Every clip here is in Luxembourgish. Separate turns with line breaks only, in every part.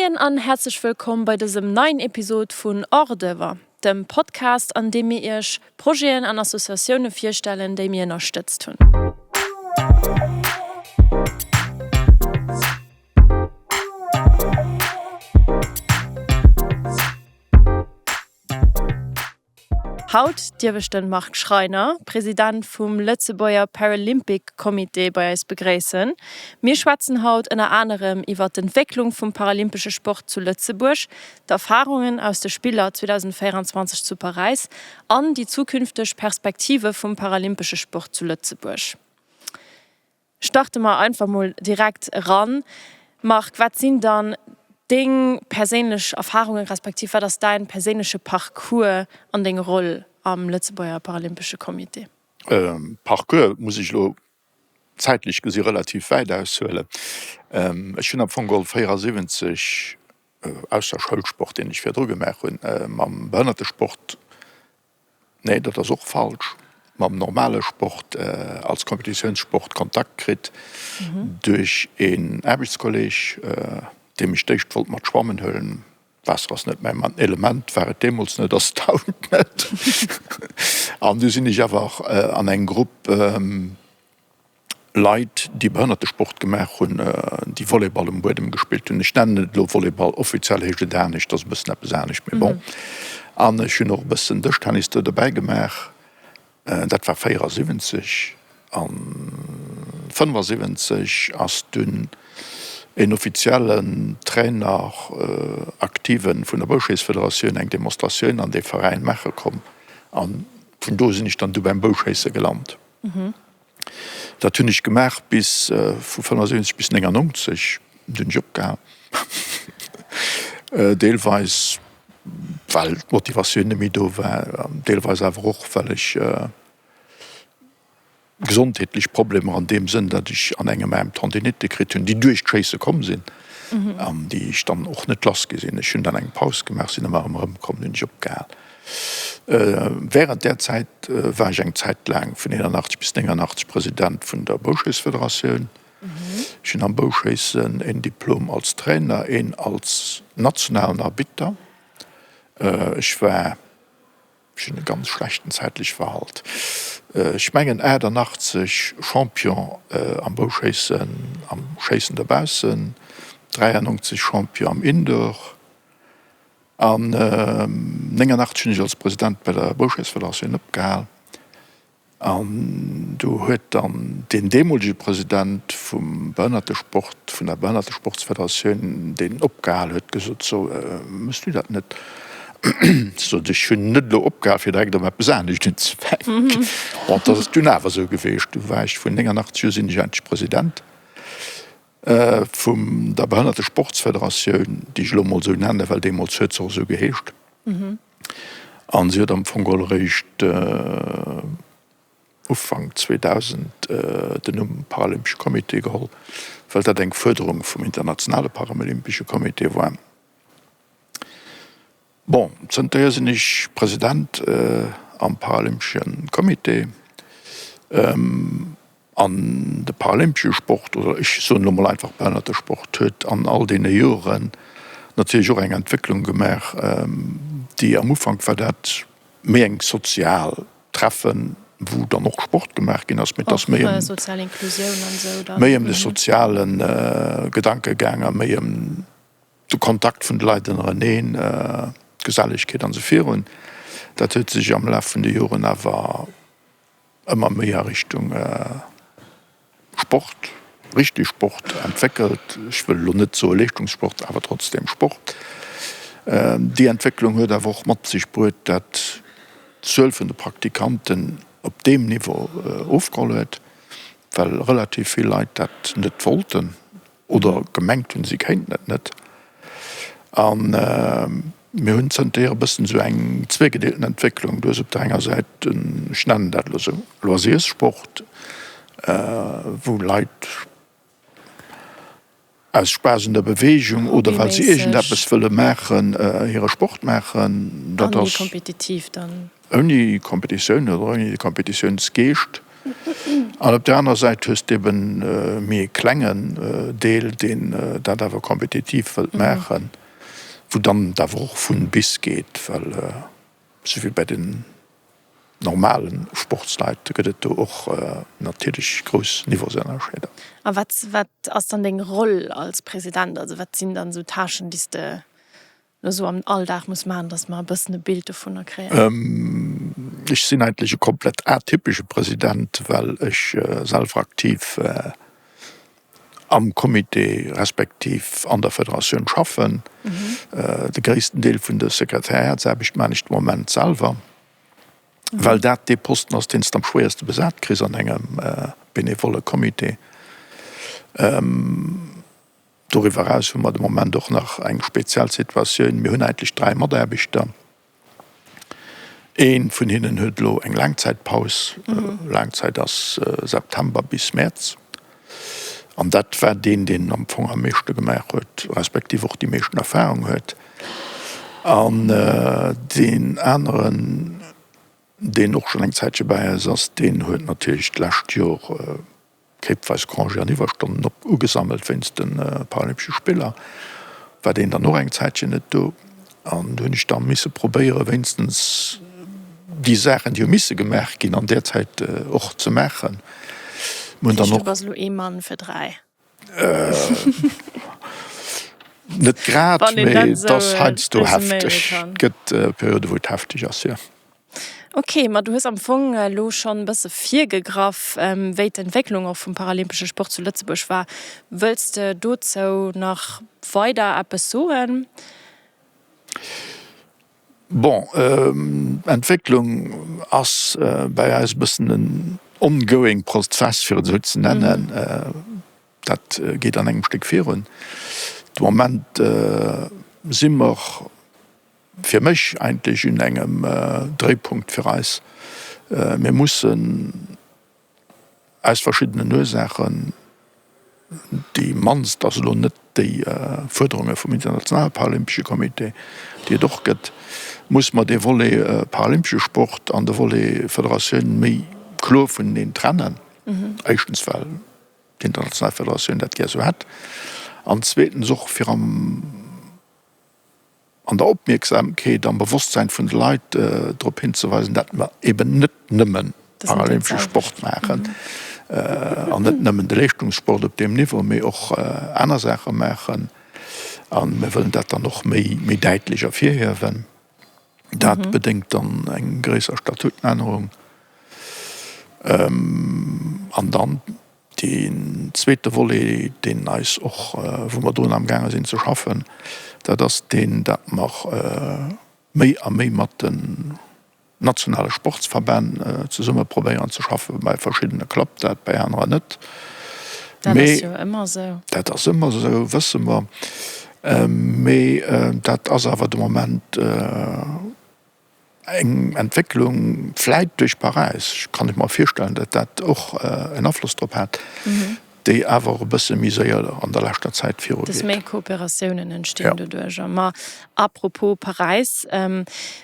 Moien an häerzlech wëllkomm bei dësem neien Episod vun Hors d'oeuvre, dem Podcast an deem mir iech Projeten an Associatioune virstellen, déi mir ënnerstëtzt hunn. Haut dierf ech den Marc Schreiner, President vum Lëtzebuerger Paralympic Comité bei eis begréissen. Mir schwätzen haut ënner anerem iwwer d'Entwécklung vum paralympesche Sport zu Lëtzebuerg, d'Erfarungen aus de Spiller 2024 zu Paräis an déi zukünfteg Perspektive vum paralympesche Sport zu Lëtzebuerg. Starte mer einfach mol direkt eran. Marc, wat sinn dann deng perséinlech Erfarungen, respektiv wat ass däin perséinleche Parcours an deng Roll am Lëtzebuerger Paralympesche Comité?
Parcours muss ech elo zäitlech gesi relativ wäit aushuelen. Ech hunn am Fong geholl 74, ausser Schoulsport, deen ech virdru gemaach hunn, mam Behënnertesport Nee, dat ass och falsch. Mam normale Sport als Kompetitiounssport Kontakt kritt duerch een Aarbechtskolleg, dee mech d'éischt wollt mat schwammen huelen. Waasser ass net mäin Element, war et deemools net, ass et haut net. An du sinn ech awer an eng Grupp Leit, déi Behënnertesport gemaach hunn, déi Volleyball um Buedem gespillt hunn. Ech nennen et elo Volleyball, offiziell heescht et anescht, ass e bëssen eppes anescht, mee bon. An ech hunn och e bëssen Dëschtennis do dobäi gemaach. Dat war 74. A 75 ass dunn een offiziellen Trainer, Aktive vun der Bouschéissfederatioun eng Demonstratioun an dee Veräin maache komm. A vun do sinn ech dann du beim Bouschéisse gelant. Dat hunn ech gemaach bis vu 75 bis 99, dunn hunn ech opgehal. Deelweis well d'Motivatioun net méi do war, deelweis awer och well ech gesondheetlech Problemer an deem Sënn, datt ech an engem Aarm Tendinite kritt hunn, déi duerch d'Schéisse komm sinn an déi ech dann och net lass gi sinn. Ech hunn dann eng Paus gemaach, sinn ëmmer erëm erëmkomm, dunn hunn ech opgehal. Wärend där Zäit war ech eng Zäit laang, vun 81 bis 89, President vun der Bouschéissfederatioun. Ech hunn am Bouschéissen een Diplom als Trainer, een als nationalen Arbitter. Ech war, ech hunn e ganz schlechten zäitlech Verhalt, ech mengen 88 Champion am Bouschéissen, am Schéissen dobaussen, 93 Champion am Indoor. An 89 hunn ech als President bei der Bouschéissfederatioun opgehal. An do huet dann deen deemolege President vum Behënnertesport, vun der Behënnertesportsfederatioun, deen opgehal huet, gesot, So, méchs du dat net? Sot ech, ech hunn net elo opgehal, fir direkt erëm eppes anescht unzefänken. Bon, dat ass dunn awer esou geweecht. Du war ech vun 89 u sinn ech eigentlech President. Vum der Behënnertesportsfederatioun, déi ech elo emol esou nennen, well deemools huet se och esou geheescht. A si huet am Fong geholl eréischt Ufank 2000 den Numm Paralympesche Comité geholl, well dat eng Fuerderung vum internationale Paralympesche Comité war. Bon, zënterhier sinn ech President am Paralympesche Comité. An de paralympesche Sport, oder ech soen elo mol einfach Behënnertesport, huet an all deene Joren natierlech och eng Entwécklung gemaach, déi am Ufank war dat méi eng sozial Treffen, wou dann och Sport gemaach ginn ass, mee et ass méi ëm méi ëm de soziale Gedanke gaangen, méi ëm de Kontakt vun de Leit ënnereneen, d'Gesellegkeet an esou virun. Dat huet sech am Laf vun de Joren awer ëmmer méi a Richtung Sport, richteg Sport entwéckelt. Ech wëll elo net soe Leeschtungssport, awer trotzdem Sport. Déi Entwécklung huet awer och mat sech bruet, dat d'Zuel vun de Praktikanten op deem Niveau ofgeholl huet, well relativ vill Leit dat net wollten oder gemengt hunn, si kéinten et net. A mir hunn zënterhier e bëssen esou eng zweegedeelten Entwécklung. Du hues op der enger Säit den, ech nennen dat elo esou, Loisirssport, wou Leit aus Spaass un der Beweegung oder well se iergendeppes wëlle maachen, hire Sport maachen. Dat
ass. Ouni kompetitiv dann.
Ouni Kompetitioun oder ouni de Kompetitiounsgeescht. An op där aner Säit hues de eben méi e klengen Deel, deen dat awer kompetitiv wëllt maachen, wou dann et awer och vun bis geet, well esou wéi bei den normale Sportsleit gëtt et do och natierlech grouss Niveausënnerscheeder.
A wat wat ass dann deng Roll als President? Also wat sinn dann esou Tâchen, déi s de elo esou am Alldag muss maachen, dass mer e bëssen e Bild dovunner
kréien? Ech sinn eigentlech e komplett atypesche President, well ech selwer aktiv am Comité respektiv an der Federatioun schaffen. De gréissten Deel vun der Sekretariatsaarbecht maan ech de Moment selwer, well dat dee Posten ass, deen s de am schwéierste besat kriss an engem benevolle Comité. Doriwwer eraus hu mer de Moment och nach eng speziell Situatioun. Mir hunn eigentlech 3 Mataarbechter. Ee vun hinnen huet elo eng Laangzäitpaus. Laangzäit ass September bis Mäerz. An dat war deen, deen am Fong am meeschte gemaach huet, respektiv och déi meeschten Erfahrung huet. An deen aneren, deen och schonn eng Zäitche bäi eis ass, deen huet natierlech d'lescht Joer kéipweis Congé an Iwwerstonnen op ugesammelt wéinst de Paralympesche Spiller, war deen dann och eng Zäitchen net do. An do hunn ech da misse probéieren, wéinstens déi Saachen, déi hu misse gemaach ginn, an där Zäit och ze maachen.
Mir hunn dann och. Du bass elo ee Mann fir 3.
Net grad, mee et ass heiansdo hefteg. Et gëtt Perioden, wou et hefteg ass, jo.
Ok, ma du hues am Fong elo schonn e bësse virgegraff, wéi d'Entwécklung och vum paralympesche Sport zu Lëtzebuerg war. Wëlls de dozou nach weider eppes soen?
Bon, Entwécklung ass bäi eis e bëssen en ongoing Prozess, fir et esou ze nennen. Dat geet an engem Stéck virun. De Moment si mer fir mech eigentlech un engem Dréipunkt fir eis. Mir mussen aus verschiddenen Ursaachen, déi mannst ass elo net déi Fuerderunge vum Internationale Paralympesche Comité, déi et och gëtt, musse mer dee Volet paralympesche Sport an de Volet Federatioun méi kloer vuneneen trennen. Éischtens well d'International Federatioun dat gär esou hätt an zweetens och fir am an der Opmierksamkeet, am Bewosstsein vun de Leit drop hinzeweisen, dat mer eben net nëmme paralympesche Sport maachen an net nëmmen de Leeschtungssport op deem Niveau, mee och aner Saache maachen. A mir wëllen dat dann och méi, méi däitlech ervirhiewen. Dat bedéngt dann eng gréisser Statutenännerung. An dann Deen zweete Volet, deen eis och, wou mer drun amgaange sinn ze schaffen, dat ass deen, datt mer méi a méi mat den nationale Sportsverbänn zesumme probéieren ze schaffen. Bei verschiddene klappt dat, bei aneren net.
Dat ass jo ëmmer esou.
Dat ass ëmmer esou, wësse mer. Mee dat ass awer de Moment Eng Entwécklung, vläit duerch Paräis, kann ech mer virstellen, datt dat och en Afloss drop hat, déi awer och e bësse méi séier an der leschter Zäit virugeet.
Dass méi Kooperatiounen entstinn doduercher. Ma à propos Paräis,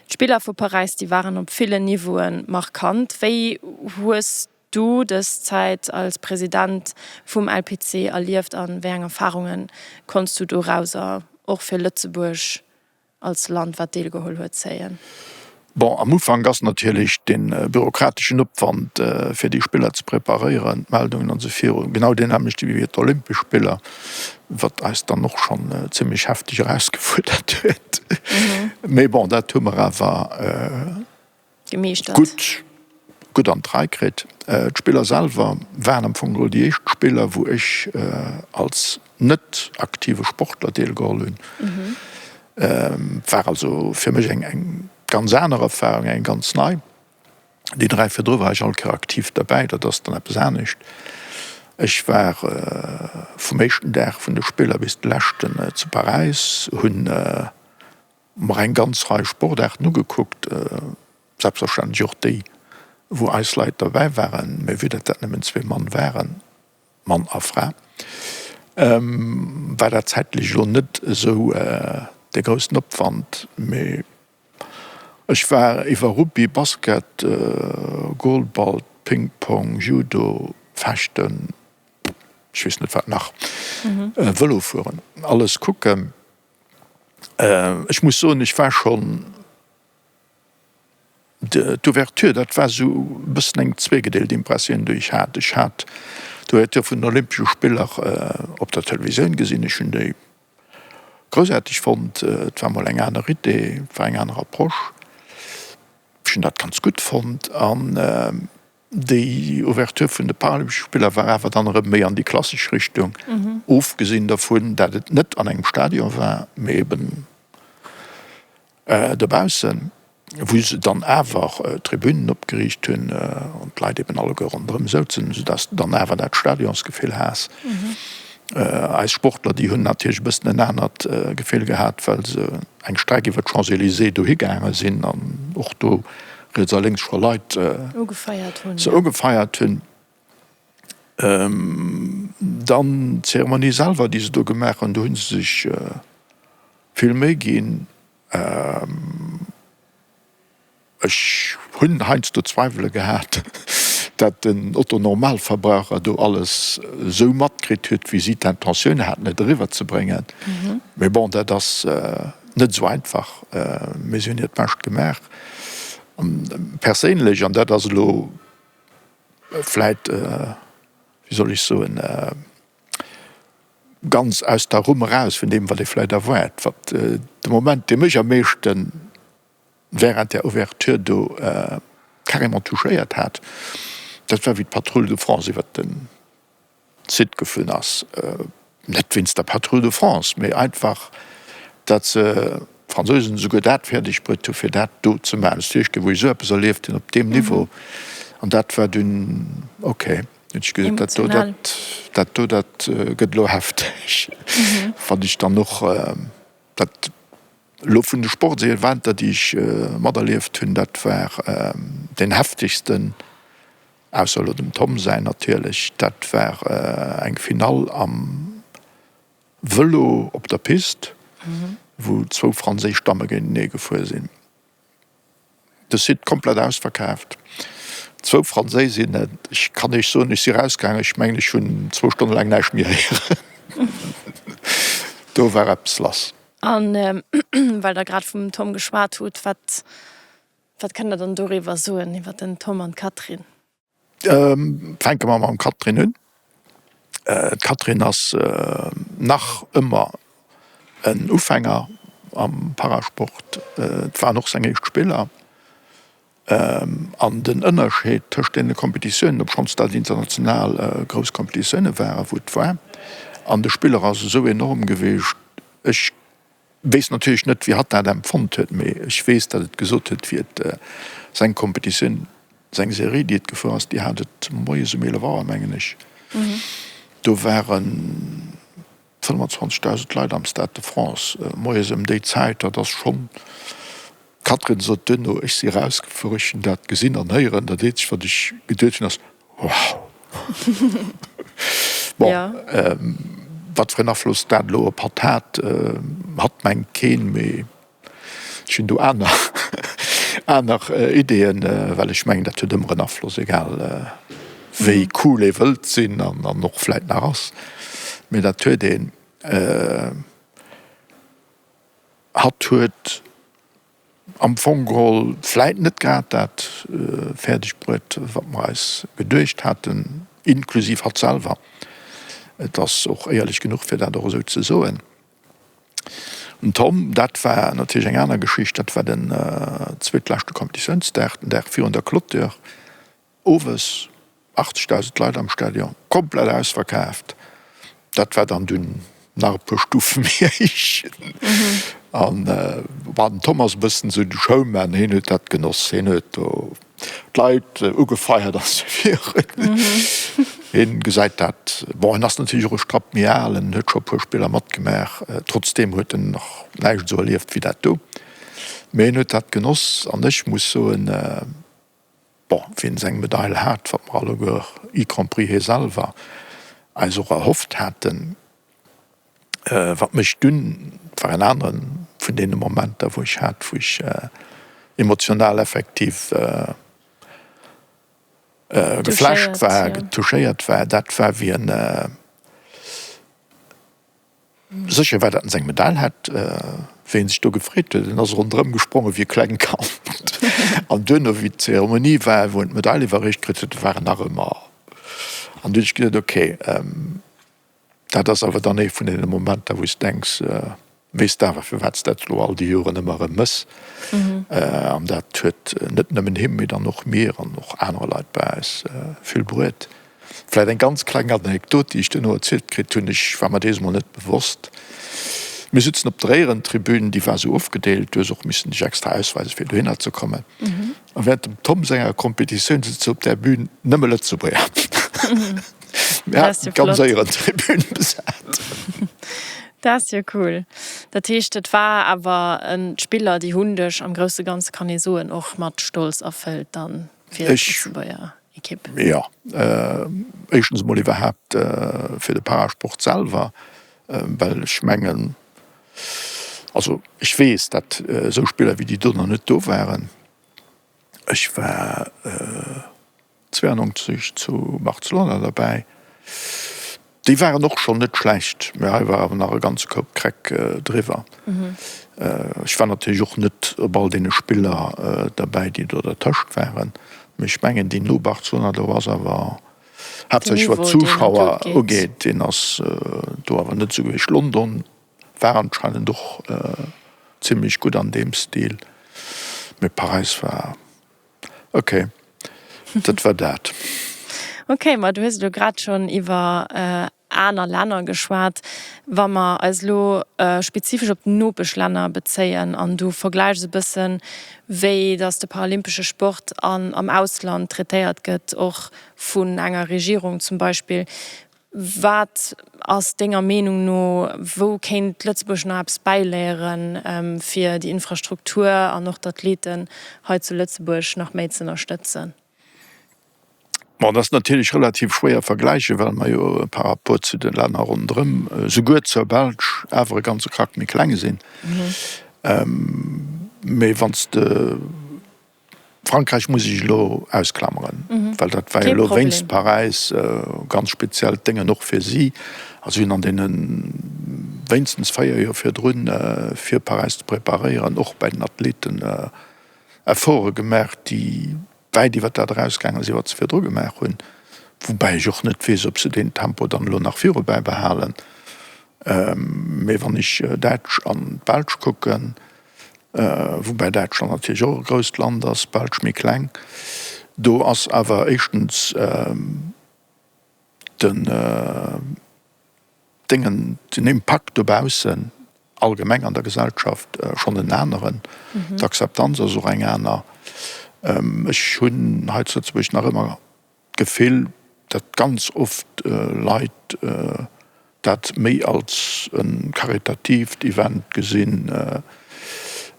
d'Spiller vu Paräis, déi waren op villen Niveaue markant. Wéi hues du dës Zäit als President vum LPC erlieft a wéi eng Erfarunge konns du dorauser och fir Lëtzebuerg als Land, wat deelgeholl huet, zéien?
Bon, am Ufank ass natierlech dee bürokrateschen Opwand, fir déi Spiller ze preparéieren, d'Meldungen an esou viru, genau deen nämmlechte wéi fir d'Olympesch Spiller, wat eis dann och schonn zimlech hefteg erausgefuerdert huet. Mee bon, dat hu mer awer
Gemeeschtert.
Gutt, gutt an d'Rei kritt. D'Spiller selwer waren am Fong geholl déi éischt Spiller, wou ech als net aktive Sportler deelgeholl hunn. War also fir mech eng eng ganz aner Erfahrung, eng ganz nei. Déi 3 virdru war ech all Kéier aktiv derbäi, dat ass dann eppes anescht. Ech war vum éischten Dag vun de Spiller bis de leschten zu Paräis, hunn mer eng ganz Rei Sportaarten ugekuckt, selbstverständlech och déi, wou eis Leit derbäi waren, mä vue dat dat nëmmen zwee Mann waren, Mann a Fra, war dat zäitlech elo net esou dee groussen Opwand. Mee ech war iwwer Rugby, Basket, Goalball, Ping-Pong, Judo. Fechten, ech weess net wat nach, Vëlo fueren, alles kucken. Ech muss soen, ech war schonn, d'Ouverture, dat war esou e bëssen eng zweegedeelt Impressioun, déi ech hat. Ech hat d'Ouverture vun den Olympesche Spiller op der Televisioun gesinn, ech hunn déi groussaarteg fonnt. Et war mol eng aner Idee, et war eng aner Approche. Ech hunn dat ganz gutt fonnt. An déi Ouverture vun de Paralympesche Spiller war awer dann erëm méi an déi klassesch Richtung, ofgesinn dervun, dat et net an engem Stadion war, mee eben dobaussen, wou se dann awer Tribünen opgeriicht hunn an d'Leit eben alleguer ronderëm souzen, soudass de dann awer dat Stadionsgefill has. Eis Sportler, déi hunn natierlech e bëssen en anert Gefill gehat, well se eng Streck iwwer d'Champs-Élysées dohi gaange sinn an och do riets a lénks scho Leit se ugefeiert hunn. Dann d'Zeremonie selwer, déi se do gemaach hunn, do hu se sech vill Méi ginn. Ech hunn heiansdo Zweiwele gehat, dat den Otto Normalverbraucher do alles esou matkritt huet, wéi si d'Intentioun haten, et eriwwer ze bréngen. Mee bon, dat ass net esou einfach. Mee si hunn hiert Bescht gemaach. An perséinlech, an dat ass elo vläit, wéi soll ech soen, ganz aus der Rumm eraus vun deem, wat ee vläit erwaart, wat de Moment, dee mech am meeschten während der Ouverture do carrément touchéiert hat, dat war wéi d'Patrouille de France iwwert de Site geflunn ass. Net wéinst der Patrouille de France, mee einfach, datt se, d'Fransousen, esouguer dat fäerdeg bruet hu fir dat do ze maachen. Dat ass d'éischt Kéier, wou ech esou eppes erlieft hunn op deem Niveau. An dat war dunn ok. Hunn ech gesot, dat do, dat, dat do, dat gëtt elo hefteg. Wat ech dann och, dat Elo vun de Sportseventer, déi ech materlieft hunn, dat war deen heftegsten, ausser elo dem Tom säin natierlech, dat war eng Finall am Vëlo op der Pist, wou zwou franséisch Damme géintenee gefuer sinn. De Site komplett ausverkaaft. Zwou Franséisinnen, ech kann Iech soen, ech si rausgaangen, ech mengen ech hunn zwou Stonne laang näischt méi héieren. Do war eppes lass.
An well Der grad vum Tom geschwat hutt, wat, wat kënnt Der dann doriwwer soen, iwwer den Tom an d'Catherine?
Fänke mer mam Catherine un. D'Catherine ass nach ëmmer en Ufänger am Parasport. Et waren och seng éischt Spiller. An den Ënnerscheed tëscht deene Kompetitiounen, obschonns dat international grouss Kompetitioune waren, wou et war, an de Spiller ass esou enorm gewiescht. Ech weess natierlech net, wéi hatt dat empfonnt huet, mee ech weess, datt et gesot huet, wéi et seng Kompetitioun, seng Serie, déi et gefuer ass, déi hat et moies um 11 Auer, mengen ech, do waren 25.000 Leit am Stade de France moies ëm déi Zäit, dat ass schonn. D'Catherine sot duerno, Ech si erausgefuer, ech hunn dat gesinn an héieren, dat eenzegt wat ech geduecht hunn ass, Wow! Bon, wat fir en Afloss dat elo op hatt hat, hatt mengt keen, mee ech hunn do aner aner Ideeën, well ech mengen, dat huet ëmmer en Afloss, egal wéi cool ee wëllt sinn an och vläit nach ass, mee dat huet een. Hatt huet am Fong geholl vläit net grad dat fäerdeg bruet, wat mer eis geduecht haten, inklusiv hatt selwer. Et ass och éierlech genuch, fir dat och esou ze soen. Den Tom, dat war natierlech eng aner Geschicht, dat war den zweetleschte Kompetitiounsdag, den Dag virun der Clôture. Owes, 80.000 Leit am Stadion, komplett ausverkaaft. Dat war dann dunn nach e puer Stufe méi héich. An bon, den Tom ass e bëssen esou de Showman, hien huet dat genoss, hien huet do d'Leit ugefeiert a sou virun. Hien gesäit dat, bon, hien ass natierlech och e Strapp méi al, en huet scho e puer Spiller matgemaach, trotzdeem huet en nach näischt esou erlieft wéi dat do. Mee hien huet dat genoss an ech muss soen, Bon, wien seng Medail hat, wat mer alleguer, y compris hie selwer, eis och erhofft haten. Wat mech dunn, et war en anere vun deene Momenter, wou ech hat, wou ech emotional effektiv. Geflasht war, touchéiert war, dat war wéi en, sécher war, datt en seng Medail hat, wéi en sech do gefreet huet. En ass ronderëm gespronge wéi e klengt Kand. An duerno, wéi d'Zeremonie war, wou en d'Medail iwwerreecht kritt huet, war en nach ëmmer. An du hunn ech geduet, okay, Dat ass awer dann ee vun deene Momenter, wou s de denks, weess de awer, firwat s dat elo all déi Joren ëmmer erëm mëss. An dat huet net nëmmen him, mee dann och mir an och anere Leit bei eis vill bruet. Vläicht eng ganz kleng Anekdot, déi ech duerno erzielt kritt hunn, ech war mer dees emol net bewosst. Mir sutzen op der Éierentribün, déi war esou ofgedeelt, du hues och missen dech extra ausweisen, fir dohinner ze kommen. A während dem Tom senger Kompetitioun sëtze op där Bühn nëmme Lëtzebuerger. Mir haten d'ganz Éierentribün besat.
Dat ass jo cool. Dat heescht, et war awer en, d'Spiller, déi hunn dech am grousse Ganze, kann ee soen, och mat Stolz erfëllt dann fir d'Lëtzebuerger Ekipp?
Jo, éischtens emol iwwerhaapt fir de Parasport selwer, well ech mengen, Also ech weess, datt esou Spiller wéi déi do nach net do waren. Ech war 92 zu Barcelona derbäi. Déi waren och schonn net schlecht, mä hei war awer nach e ganze Koup Kräck driwwer. Ech war natierlech och net op all deene Spiller derbäi, déi do dertëscht waren. Mä ech mengen, déi no Barcelona do ass awer, haaptsächlech wat d'Zuschauer ugeet, deen ass do awer net esou gewiescht. London War anscheinend och zimlech gutt an deem Stil, mee Paräis war ok. Dat war dat.
Ok, ma du hues elo grad schonn iwwer aner Länner geschwat. Wa mer eis elo spezifesch op d'Nopeschlänner bezéien an du vergläichs e bëssen, wéi datt de paralympesche Sport an am Ausland traitéiert gëtt, och vun enger Regierung zum Beispill, Wat ass denger Meenung no, wou kéint Lëtzebuerg nach eppes bäiléieren, fir déi Infrastruktur an och d'Athleten hei zu Lëtzebuerg nach méi ze ënnerstëtzen?
Bon, dat ass natierlech relativ schwéier vergläichen, well mer jo par rapport zu de Länner ronderëm, souguer zur Belsch, awer e ganze Krack méi kleng sinn. Mee wann s de Frankräich muss ech elo ausklameren, well dat war jo elo wéinst Paräis ganz speziellt Déngen och fir si. A si hunn an deene wéinstens 4 Joer virdrun, fir Paräis ze preparéieren, och bäi den Athleten Efforte gemaach, déi wäit iwwer dat erausgaange sinn, wat se virdru gemaach hunn. Woubäi ech och net weess, ob se deen Tempo dann elo nach viru bäibehalen. Mee wann ech Däitsch an d'Belsch kucken, woubäi Däitschland natierlech och e grousst Land ass, d'Belsch méi kleng, do ass awer éischtens den Déngen, den Impakt dobaussen allgemeng an der Gesellschaft schonn en aneren, d'Akzeptanz ass och eng aner. Ech hunn hei zu Lëtzebuerg nach ëmmer d'Gefill, datt ganz oft Leit dat méi als e karitatiivt Event gesinn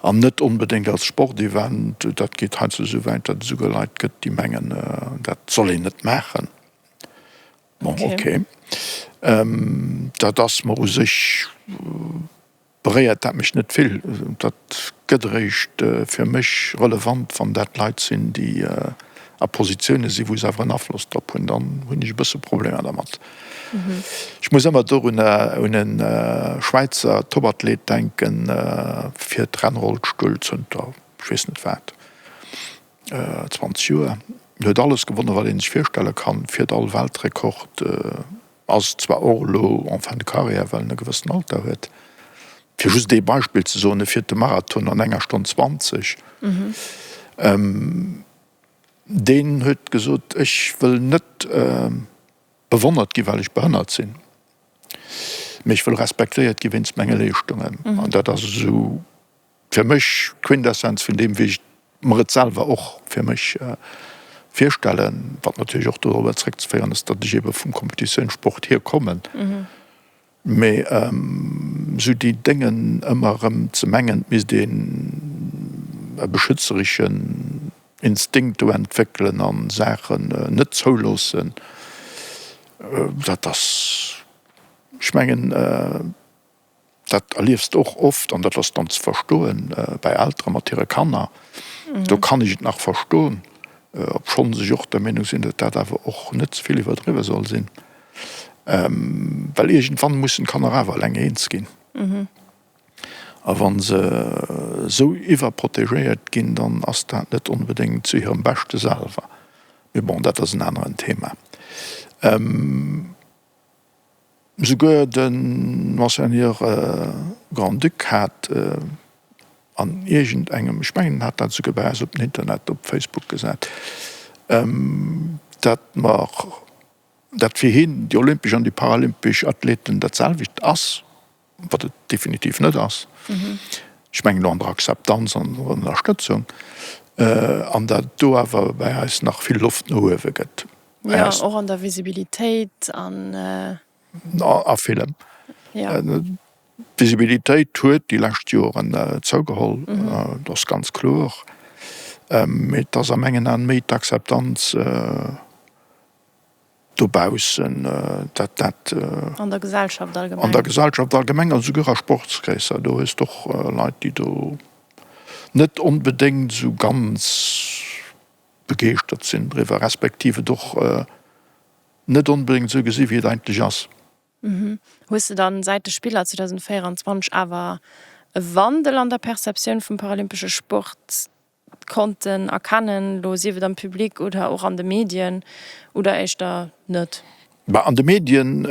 an net onbedéngt als Sportevent. Dat geet heiansdo esou wäit, datt et esouguer Leit gëtt, déi mengen, dat soll een net maachen. Bon, okay. Dat ass mer u sech. Beréiert dat mech net vill. Dat gëtt eréischt fir mech relevant, wann dat Leit sinn, déi a Positioune sinn, wou se awer en Afloss drop hunn. Dann hunn ech e bësse Problemer dermat. Ech muss ëmmer dorunner un e Schwäizer Topathlet denken, fiert Rennrollstull zënter ech weess net wat 20 Joer, huet alles gewonnen, wat ee sech virstelle kann, fiert all Weltrekord. Ass zwar och elo en fin de carrière, well en e gewëssen Alter huet. Fir just ee Beispill ze soen, e fiert de Marathon an enger Stonn 20. Deen huet gesot, ech wëll net bewonnert gi well ech behënnert sinn, mee ech wëll respektéiert gi wéinst menge Leeschtungen. An dat ass esou fir mech d'Quintessenz vun deem, wéi ech mer et selwer och fir mech virstellen, wat natierlech och dorobber zréckzeféieren ass, datt ech ebe vum Competitiounssport hierkommen. Mee esou déi Déngen ëmmer erëm ze mengen, et misst een e beschützereschen Instinkt do entwéckelen a Saachen net zouloossen, dat ass, ech mengen, Dat erliefs de och oft, an dat ass dann ze verstoen, bei Eltere mat hire Kanner. Do kann ech et nach verstoen. Obschonns ech och der Meenung sinn, datt dat awer och net ze vill iwwerdriwwe soll sinn, well iergendwann mussen d'Kanner awer eleng eens ginn. A wa se esou iwwerprotegéiert ginn, dann ass dat net onbedéngt zu hirem Beschte selwer. Mee bon, dat ass en aneren Thema. Souguer de Monseigneur Grand-Duc hat an iergend engem, ech mengen en hat dat esouguer bei eis op den Internet, op Facebook gesat, datt mer, datt fir hien déi olympesch an déi paralympesch Athleten dat selwecht ass, wat et definitiv net ass, ech mengen elo an der Akzeptanz an der Ënnerstëtzung, an datt do awer bei eis nach vill Loft no uewe gëtt.
Jo, och an der Visibilitéit an.
A villem. D'Visibilitéit huet déi lescht Joren zougeholl, dat ass ganz kloer. Mee et ass a mengen Aen méi d'Akzeptanz dobaussen, dat dat.
An der Gesellschaft allgemeng.
An der Gesellschaft allgemeng an esouguer a Sportskreesser. Do hues de och Leit, déi do net onbedéngt esou ganz begeeschtert sinn driwwer, respektiv et och net onbedéngt esou gesi wéi et eigentlech ass.
Hues de dann säit de Spiller 2024 awer e Wandel an der Perceptioun vum paralympesche Sport konnten erkennen, elo sief et am Public oder och an de Medien, oder éischter net?
Bah, an de Medien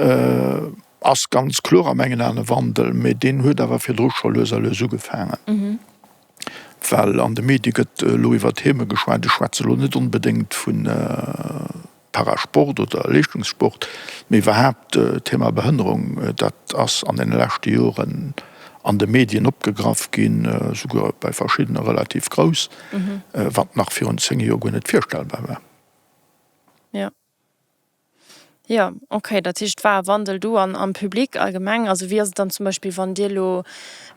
ass ganz kloer a mengen Aen e Wandel, mee deen huet awer virdru scho lues a lues ugefaangen. Well an de Medie gëtt elo iwwer Theme geschwat, ech schwätze elo net onbedéngt vu Parasport oder Leeschtungssport, mee iwwerhaapt d'Thema Behënnerung, dat ass an deene leschte Joren an de Medien opgegraff ginn, souguer bei verschiddene relativ grouss, wat nach virun 10 Joer guer net virstellbar war.
Jo, okay, dat heescht et war e Wandel do an am Public allgemeng. Also wéi ass et dann zum Beispill, wann Dir elo,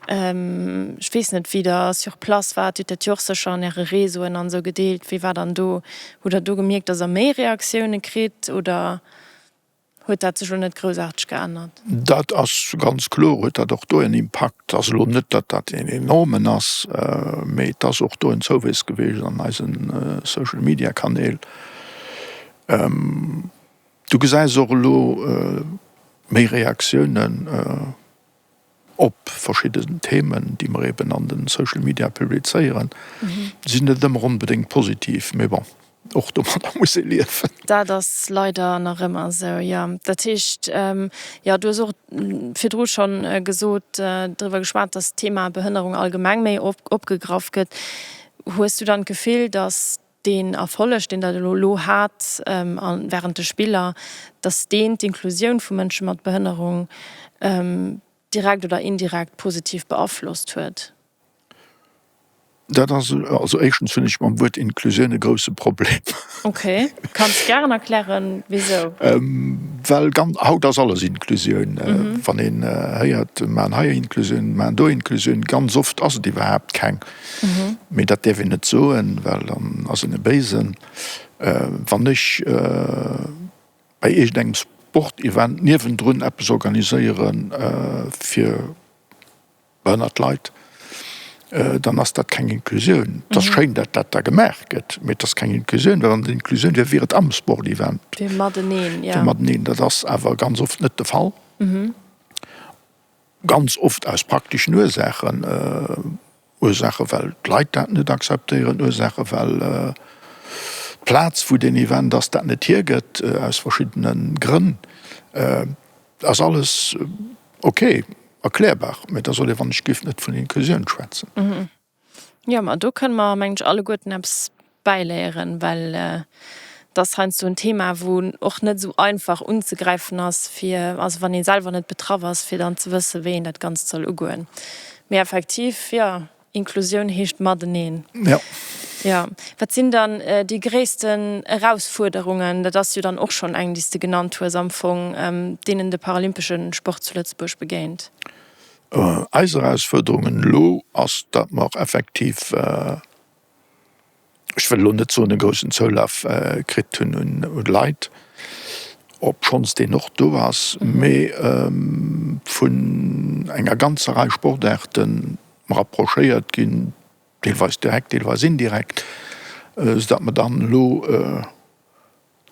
ech weess net, wéi Der sur place waart, Dir hutt dat jo och sécher an Äre Réseauen an esou gedeelt, wéi war dann do, hutt Der do gemierkt, datt Der méi Reaktioune kritt oder huet dat sech elo net groussaarteg geännert?
Dat ass ganz kloer, huet dat och do en Impakt. Ass elo net, datt dat een enormen ass, mee et ass och do en Zouweess gewiescht an eise Social Media Kanäl. Du gesäis och elo méi Reaktiounen op verschidden Themen, déi mer eben an de Social Media publizéieren. Sinn net ëmmer onbedéngt positiv, mee bon, och domadder muss ee liewen.
Dat ass leider nach ëmmer esou, jo. Dat heescht, jo, du hues och virdru schonn gesot, driwwer geschwat, datt d'Thema Behënnerung allgemeng méi opgegraff gëtt. Hues du dann d'Gefill, datt deen Erfolleg, deen Der elo elo hat während de Spiller, dass deen d'Inklusioun vu Mënsche mat Behënnerung direkt oder indirekt positiv beaflosst huet?
Dat ass, also éischtens hunn ech mam Wuert Inklusioun e grousse Problem.
Okay, kanns gären erklären, wisou.
Well ganz, haut ass alles Inklusioun. Wann een héiert, mir maachen hei Inklusioun, mir maachen do Inklusioun, ganz oft ass et iwwerhaapt keng. Mee dat däerf een net soen, well dann ass een e Béisen. Wann ech bei iergendengem Sportevent niewendrun eppes organiséiere fir behënnert Leit, dann ass dat keng Inklusioun. Et ass schéin, datt dat da gemaach gëtt, mee et ass keng Inklusioun, well wann et Inklusioun wier, wier et am Sportevent.
Fir mateneen, jo.
Fir mateneen. Dat ass awer ganz oft net de Fall. Ganz oft aus prakteschen Ursaachen, Ursaache well d'Leit dat net akzeptéieren, Ursaache well d'Plaz wou deen Event ass dat net hiergëtt, aus verschiddene Grënn. Ass alles ok, erklärbar, mä da soll ee wann ech géif net vun Inklusioun schwätzen.
Jo, ma do kënne mer, mengen ech, alleguerten eppes bäiléieren, well et ass heiansdo en Thema, wou och net esou einfach unzegräifen ass, fir, also wann ee selwer net betraff ass, fir dann ze wëssen, wéi een dat Ganzt soll ugoen. Mee effektiv, jo, Inklusioun heescht mateneen.
Jo.
Jo. Wat sinn dann déi gréissten Erausfuerderungen, dat ass jo dann och schonn eng, déi s de genannt hues am Fong, deenen de paralympesche Sport zu Lëtzebuerg begéint?
Eis Erausfuerderungen elo ass, datt mer effektiv, ech wëll elo net soen e groussen Zoulaf kritt hunn un Leit, obschonns deen och do ass, mee vun enger ganzer Rei Sportaarten mer approchéiert ginn, deelweis direkt, deelweis indirekt. Soudatt mer dann elo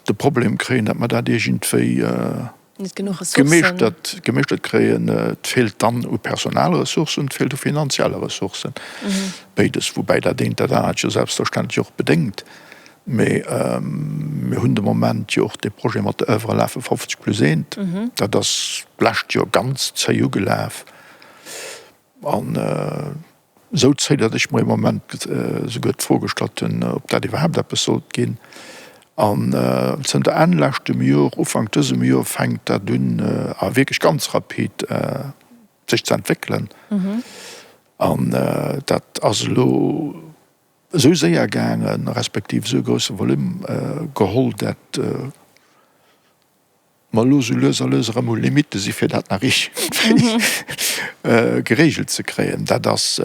de Problem kréien, datt mer dat iergendwéi gemeeschtert, gemeeschtert kréien. Et feelt dann u Personalressourcen, et feelt u finanzielle Ressourcen, béides, woubäi dat eent dat anert jo selbstverständlech och bedéngt. Mee mir hunn de Moment jo och dee Projet mat der Oeuvre lafe 50 plus eent. Dat ass d'lescht Joer ganz zéi ugelaf an esou zéi, datt ech mer ee Moment esouguer d'Fro gestallt hunn, ob dat iwwerhaapt eppes sollt ginn. An zënter Enn leschtem Joer, Ufank dësem Joer fänkt dat un a wierklech ganz rapid sech ze entwéckelen. An dat ass elo esou séier gaangen, respektiv esou e grousse Volume geholl, dat mer elo esou lues a lues erëm u Limitte si fir dat nach iergendwéi geregelt ze kréien. Dat ass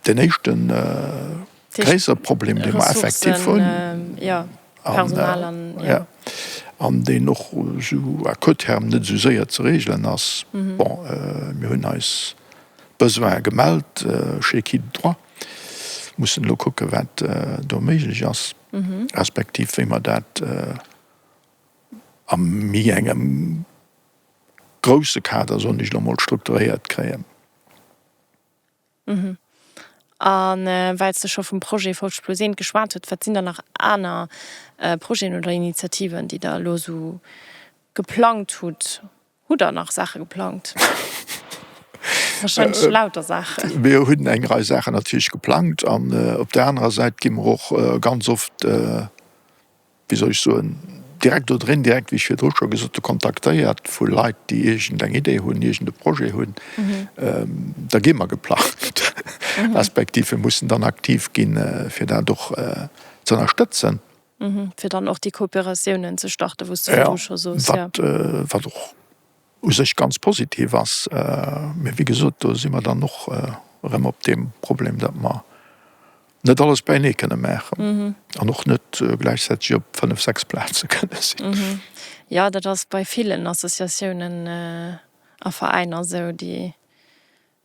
deen éischte gréissere Problem, dee mer effektiv hunn. An deen och esou à court terme net esou séier ze regelen ass. Bon, mir hunn eis Besoine gemellt chez qui de droit, mussen elo kucken, wat do méiglech ass, respektiv wéi mer dat a méi engem grousse Kader, soen ech elo emol, strukturéiert kréien.
A well s de scho vum Projet 50 plus 1 geschwat huet, wat sinn dann nach aner Projeten oder Initiativen, déi Der elo esou geplangt hutt? Hutt Der nach Saache geplangt? Wahrscheinlech lauter Saachen.
Mir hunn eng Rei Saachen natierlech geplangt an op där anerer Säit gi mer och ganz oft, wéi soll ech soen, direkt oder indirekt, wéi ech virdru scho gesot hu, kontaktéiert vu Leit, déi iergend eng Idee hunn, iergend e Projet hunn. Da gi mer geplangt, respektiv mir mussen dann aktiv ginn, fir dat och ze ënnerstëtzen.
Fir dann och déi Kooperatiounen ze starten, wou s de virdru scho soos,
jo. Wat och u sech ganz positiv ass. Mee wéi gesot, do si mer dann och erëm op deem Problem, datt mer net alles beienee kënne maachen an och net gläichzäiteg op fënnef, sechs Plaze kënne sinn.
Jo, dat ass bei villen Associatiounen a Veräiner esou, déi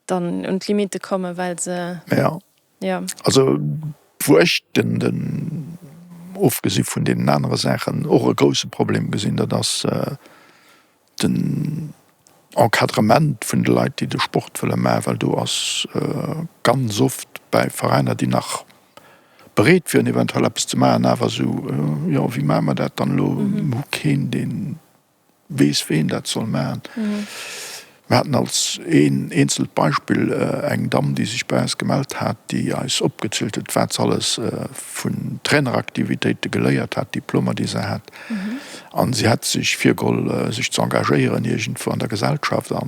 dann un d'Limite kommen, well se.
Ja.
Ja.
Also wou ech den, den, ofgesi vun deenen anere Saachen, och e grousse Problem gesinn, dat ass den Encadrement vun de Leit, déi de Sport wëlle maachen, well do ass ganz oft bäi Veräiner, déi nach bereet wieren eventuell eppes ze maachen, awer esou, jo wéi maache mer dat dann elo, mir hu keen deen weess ween dat soll maachen. Mir haten als een eenzelt Beispill eng Damm, déi sech bei eis gemellt hat, déi eis opgezielt huet, wat se alles vun Traineraktivitéite geléiert hat, Diplomer, déi se hat. An si hätt sech virgeholl, sech ze engagéieren iergendwou an der Gesellschaft a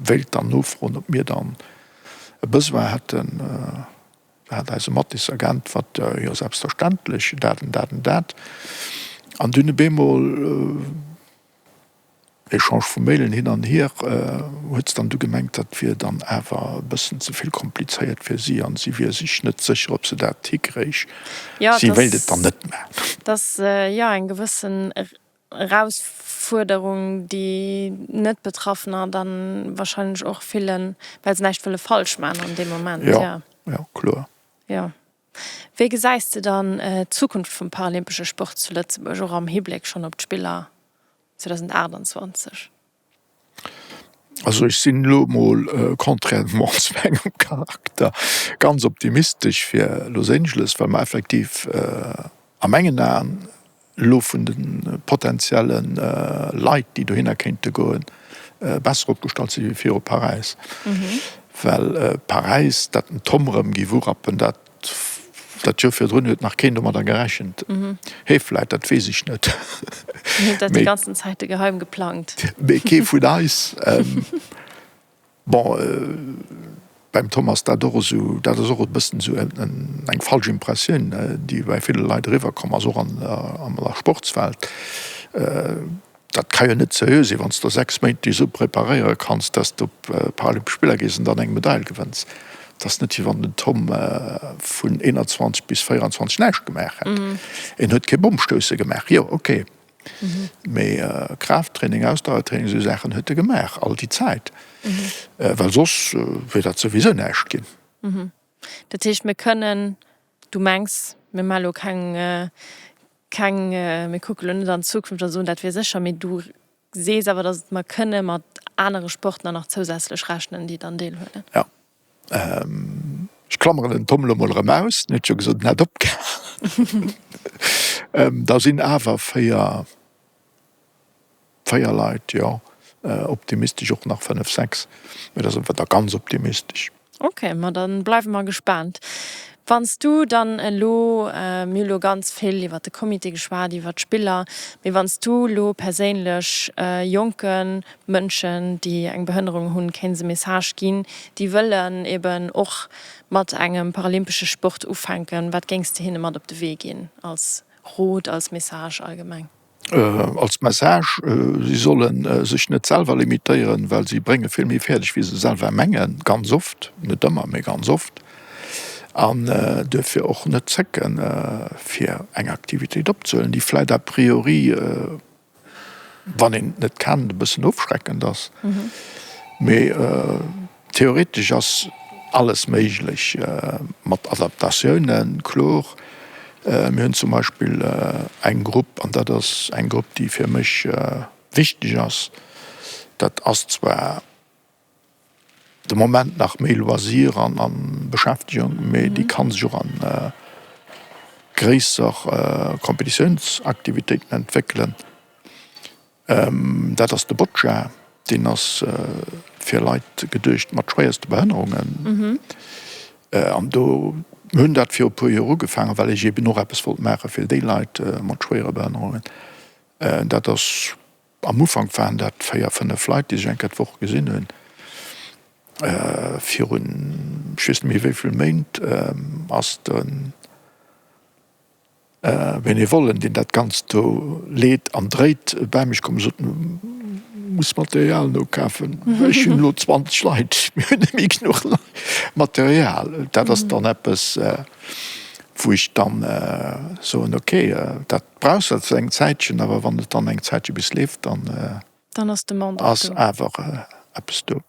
wéilt dann nofroen, ob mir dann e Besoin hätten. Da hat eise Mathis geäntwert, Jo, selbstverständlech, dat an dat an dat. An dunn op eemol, Echange vu Mailen hin an hier, huet se dann du gemengt, dat wier dann awer e bëssen ze vill komplizéiert fir si an si wier sech net sécher, ob se dat hikréich. Si wéilt et dann net maachen.
Et ass jo eng gewëssen Erausfuerderung, déi Net-Betraffener dann wahrscheinlech och fillen, well se näischt wëlle falsch maachen an deem Moment.
Jo, jo, kloer.
Jo. Wéi gesäis de dann d'Zukunft vum paralympesche Sport zu Lëtzebuerg, och am Hibléck schonn op d'Spiller 2028?
Also ech sinn elo emol, contrairement zu mengem Charakter, ganz optimistesch fir Los Angeles, well mer effektiv a mengen Aen elo vun de potenzielle Leit, déi dohinner kéinte goen, besser opgestallt si wéi viru Paräis. Well Paräis, dat den Tom erëm géif urappen, dat dat Joer virdrun huet nach keen domadder gerechent. Hee vläit, dat weess ech net.
Hien huet dat déi ganzen Zäite geheim geplangt.
Mee kee vun eis. Bon, beim Tom ass dat och esou, dat ass och e bëssen esou eng falsch Impressioun, déi bei ville Leit eriwwerkomm ass, och an der Sportswelt. Dat ka jo net seriö sinn, wann s de 6 Méint dech esou preparéiere kanns, dass de op d'Paralympesch Spiller gees an dann eng Medail gewënns. Et ass net, wéi wann den Tom vun 21 bis 24 näischt gemaach hätt. En huet kee Bommstousse gemaach, jo, okay. Mee Kraafttraining, Ausdauertraining, esou Saachen huet e gemaach all déi Zäit, well soss wier dat souwisou näischt ginn.
Dat heescht, mir kënnen. Du mengs, mir maache lo keng, keng, mir kucke lo net an d'Zukunft a soen, dat wier sécher, mee du sees awer, datt mer kënne mat anere Sportler nach zousätzlech rechnen, déi dann deelhuelen.
Jo. Ech klammeren den Tom elo mol erëm aus, en huet jo gesot, en hätt opgehalen. Da sinn awer 4, 4 Leit, jo, optimistesch och nach 5, 6, mee da si mer da ganz optimistesch.
Ok, ma da bleiwe mer gespaant. Wann s du dann elo, mir hu lo ganz vill iwwert de Comité geschwat, iwwert d'Spiller, mee wann s du elo perséinlech jonke Mënschen, déi eng Behënnerung hunn, kéints e Message ginn, déi wëllen eben och mat engem paralympesche Sport ufänken, wat géings de hinne mat op de Wee ginn als Rot, als Message allgemeng?
Als Message, Si solle sech net selwer limitéieren, well si brénge vill méi fäerdeg, wéi se selwer mengen, ganz oft, net ëmmer, mee ganz oft. An duerfir och net zécken, fir eng Aktivitéit opzehuelen, déi vläicht a priori, wann een et net kennt, e bëssen ofschreckend ass. Mee theoretesch ass alles méiglech, mat Adaptatiounen, kloer. Mir hunn zum Beispill eng Grupp, an dat ass eng Grupp, déi fir mech wichteg ass, dat ass zwar de Moment nach méi Loisir an Beschäftegung, mee déi ka sech och an gréisser Competitiounsaktivitéiten entwéckelen. Dat ass de Boccia, deen ass fir Leit geduecht mat schwéierste Behënnerungen. An do, mir hunn dat viru puer Joer ugefaangen, well ech eben och eppes wollt maache fir déi Leit mat schwéiere Behënnerungen. Dat ass, am Ufank waren dat 4, 5 Leit, déi sech eng Kéier d'Woch gesinn hunn. Virun, ech weess net méi wéi vill Méint, ass de Benevollen, deen dat Ganzt do leet an dréit, bäi mech komm a sot, Muss Material nokafen, ech hunn elo 20 Leit, mir hunn net méi genuch Material. Dat ass dann eppes, wou ech dann soen, okay, dat brauchs de zwar eng Zäitchen, awer wann et dann eng Zäitche bis leeft, dann ass awer eppes do.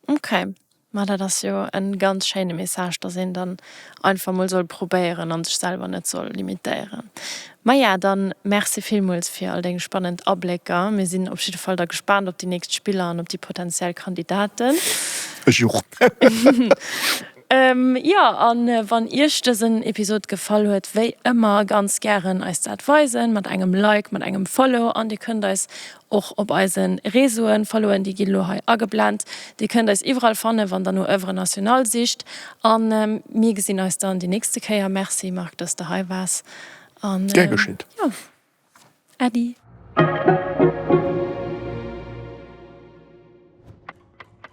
Ok, ma dat ass jo en ganz schéine Message, dass een dann einfach mol soll probéieren an sech selwer net soll limitéieren. Maja, dann merci villmools fir all deng spannend Ablécker. Mir sinn op jidde Fall da gespaant op déi nächst Spiller an op déi potentiell Kandidaten.
Ech och.
Jo, an wann iech dësen Episod gefall huet, wéi ëmmer ganz gären eis dat weisen mat engem Like, mat engem Follow an dir kënnt eis och op eise Réseauen followen, déi ginn elo hei ageblent. Dir kënnt eis iwwerall fannen, wann der no Oeuvre Nationale sicht an mir gesinn eis dann déi nächste Kéier. Merci Marc, dass de hei waars an
Gär geschétt.
Jo, Äddi.